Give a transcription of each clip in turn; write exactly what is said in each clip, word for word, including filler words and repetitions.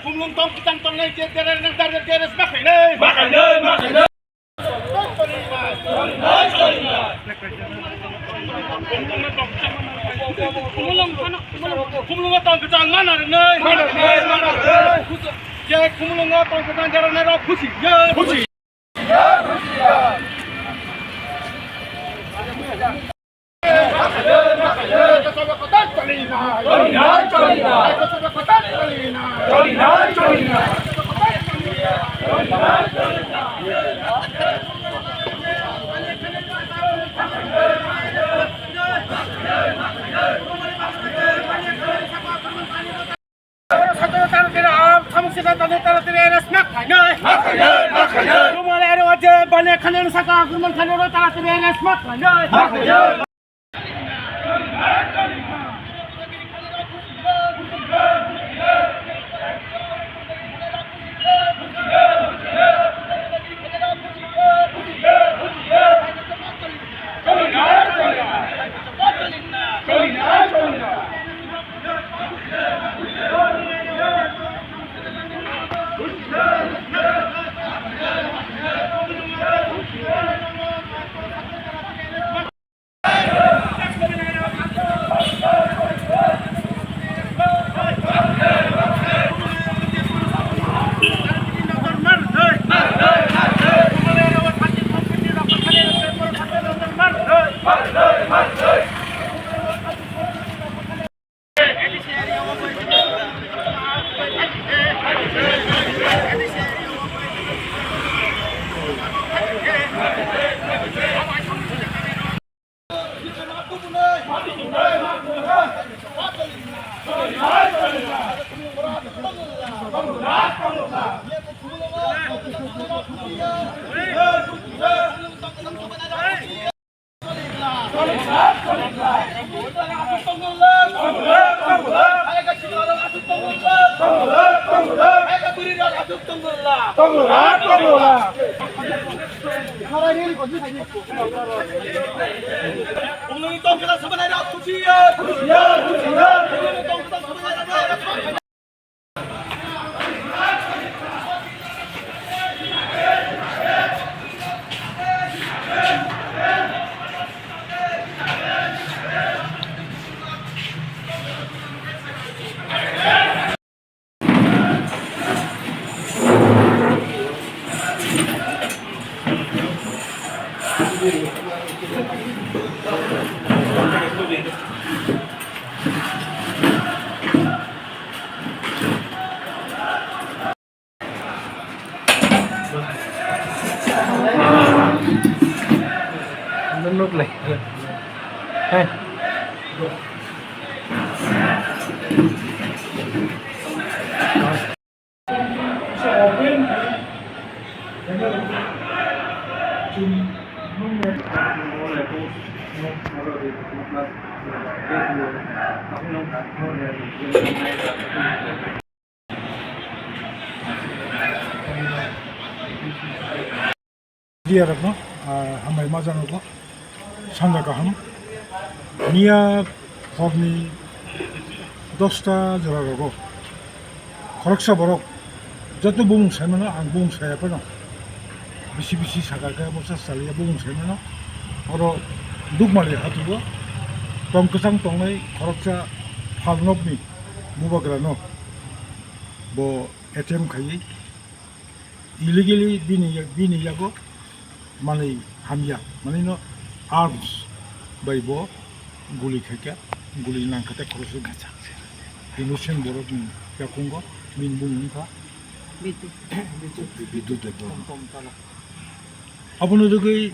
Kumlung tong kitang tongnai je dere nang dere dere sma khainai. Kumlung tong kitang mana rinai. Je kumlung tong kitang dere nang rok khusi. Khusi. Samung sida tani taratari arrest ma khainai. Ma khainai, ma khainai. Kumar aro aje bane khanen saka kurman khanen ro taratari arrest ma khainai. Ma khainai. Nuk lai. Hei. Media rokno, ah, hambai ma jano bo, sanja kaham. Miya horni dosta jora rogo khoroksa borok joto bumung sai mano, ang bumung saya phano bisi bisi saka khe bwsa chaliya bumung sai mano. Oro Dukmali hatugo tong kwchang tongnai khoroksa phalnokni bubagrano bo attempt khaiwi illegally bini, bini yago manwi hamya, manwino arms bai bo guli khaikha, guli nangkha tei khoroksa innocent borokni yakungo bini bumung wngkha Bidu. Bidu Debbarma. Abono rwgwi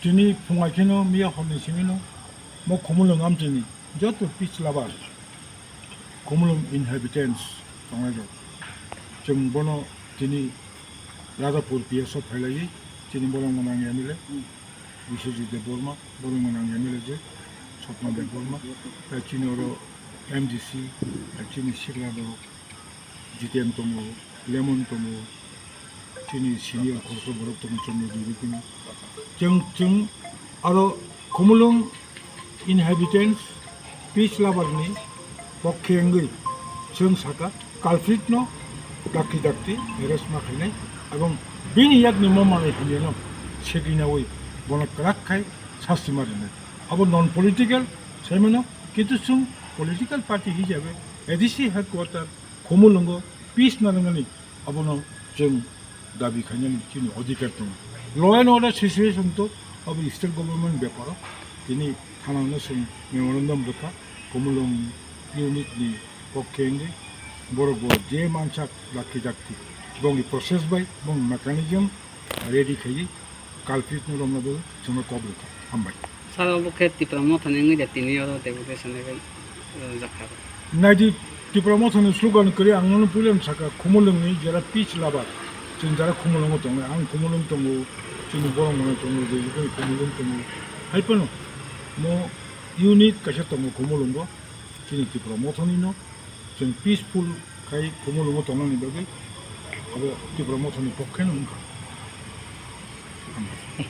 tini phungai kheno miya horni simino Mo Khumulwng amchini joto peace lover, Khumulwng inhabitants tongnai rok, chwng bono tini Radhapur P S o phailaiwi chini borok gwnang M L A Biswajit Debbarma, borok gwnang M L A je Swapna Debbarma, tai chini oro M D C, tai chini sikla rok, Jiten tongo, Lemon tongo, chini senior khoroksa borok tongo, chwngno duri kunu. Chwng, chwng aro Khumulwng inhabitants, peace lover ni pokhe wngwi chwng saka culprit no dakti dakti arrest ma khainai, ebong bini yakni mo manwi hamyano seginawi bono kwrak khai sasti ma rwnai. Abo non political saimano, kintu chwng political party hisabe A D C headquarter Khumulwngo peace narwknani abono chwng dabi khainani chini odhikar tongo. Law and order situation to abo state government beparo tini thanano chwng memorandum rwkha Khumulwng unit ni pokhe wngwi borok bo je mansak dakti dakti bongni process bai bong mechanism ready khaiwi culprit no romna bo chwngno kok rwkha. Hambai. Sir, obo khe Tipra Mothani wngwi da tini oro deputation level, eh, jakha. Naidi Tipra Mothani slogan kwrwi ang nono puilano saka, Khumulwngni jera peace lover. Chwng jara Khumulwngo tongnai, ang Khumulwng tongo, chini borok mano tongo, je je Khumulwng tongo. Hai phano mo unit kaisa tongo Khumulwngo, chini Tipra Mothani no. Chwng peaceful khai Khumulwngo tongnani bagwi abo Tipra Mothani pokhe no wngkha. Hambai.